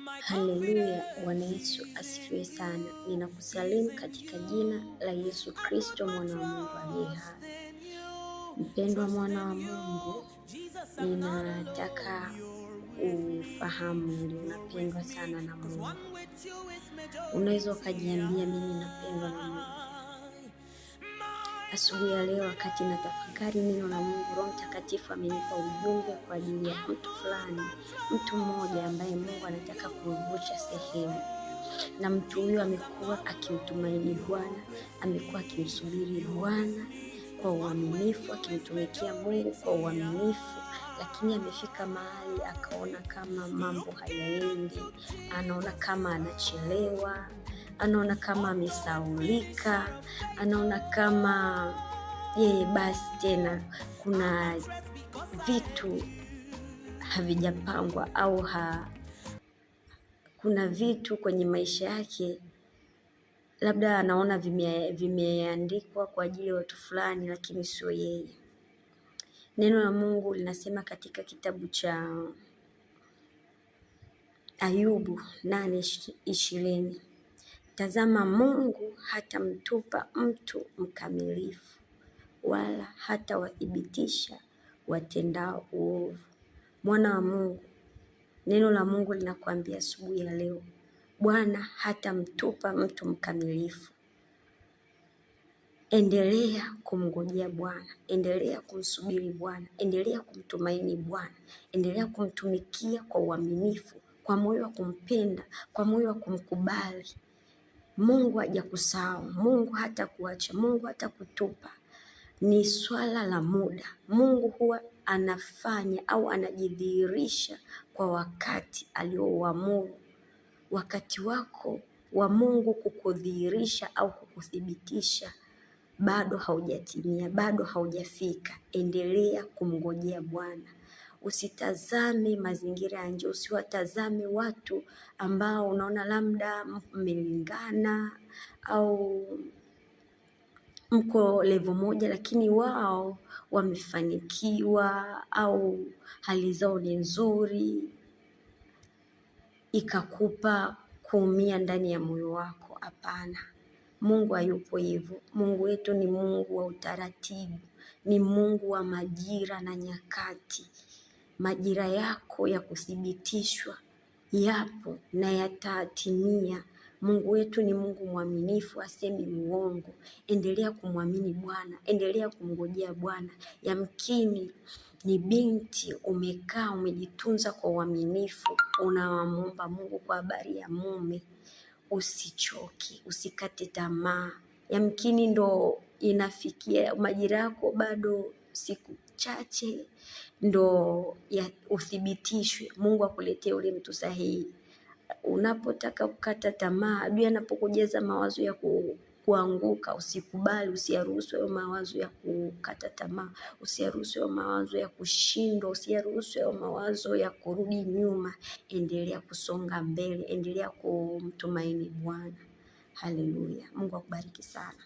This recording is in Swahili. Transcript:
Haleluya! Bwana Yesu asifiwe sana. Ninakusalimu katika jina la Yesu Kristo, mwana wa Mungu aliye hai. Mpendwa mwana wa Mungu, ninataka ufahamu unapendwa sana na Mungu. Unaweza ukajiambia mimi napendwa na Mungu. Asubuhi ya leo, wakati natafakari neno la Mungu, Roho Mtakatifu amenipa ujumbe kwa ajili ya mtu fulani, mtu mmoja ambaye Mungu anataka kumvusha sehemu, na mtu huyo amekuwa akimtumaini Bwana, amekuwa akimsubiri Bwana kwa uaminifu, akimtumikia Mungu kwa uaminifu, lakini amefika mahali akaona kama mambo hayaendi, anaona kama anachelewa, anaona kama amesaulika, anaona kama yeye basi tena kuna vitu havijapangwa au kuna vitu kwenye maisha yake labda anaona vimeandikwa kwa ajili ya watu fulani, lakini sio yeye. Neno la Mungu linasema katika kitabu cha Ayubu 8:20, tazama, Mungu hatamtupa mtu mkamilifu, wala hatawathibitisha watendao uovu. Mwana wa Mungu, neno la Mungu linakuambia asubuhi ya leo, Bwana hatamtupa mtu mkamilifu. Endelea kumngojea Bwana, endelea kumsubiri Bwana, endelea kumtumaini Bwana, endelea kumtumikia kwa uaminifu, kwa moyo wa kumpenda, kwa moyo wa kumkubali. Mungu hajakusahau, Mungu hatakuacha, Mungu hatakutupa. Ni swala la muda. Mungu huwa anafanya au anajidhihirisha kwa wakati aliouamuru. Wakati wako wa Mungu kukudhihirisha au kukuthibitisha bado haujatimia, bado haujafika. Endelea kumngojea Bwana. Usitazame mazingira ya nje, usiwatazame watu ambao unaona labda mmelingana au mko levo moja, lakini wao wamefanikiwa au hali zao ni nzuri, ikakupa kuumia ndani ya moyo wako. Hapana, Mungu hayupo hivyo. Mungu wetu ni Mungu wa utaratibu, ni Mungu wa majira na nyakati. Majira yako ya kuthibitishwa yapo na yatatimia. Mungu wetu ni Mungu mwaminifu, asemi uongo. Endelea kumwamini Bwana, endelea kumngojea Bwana. Yamkini ni binti umekaa umejitunza kwa uaminifu, unamwomba Mungu kwa habari ya mume, usichoke, usikate tamaa. Yamkini ndo inafikia majira yako bado siku chache ndo ya uthibitishwe, Mungu akuletee ule mtu sahihi. Unapotaka kukata tamaa, adui anapokujaza mawazo ya kuanguka, usikubali, usiyaruhusu hayo mawazo ya kukata tamaa, usiyaruhusu hayo mawazo ya kushindwa, usiyaruhusu hayo mawazo ya kurudi nyuma. Endelea kusonga mbele, endelea kumtumaini Bwana. Haleluya! Mungu akubariki sana.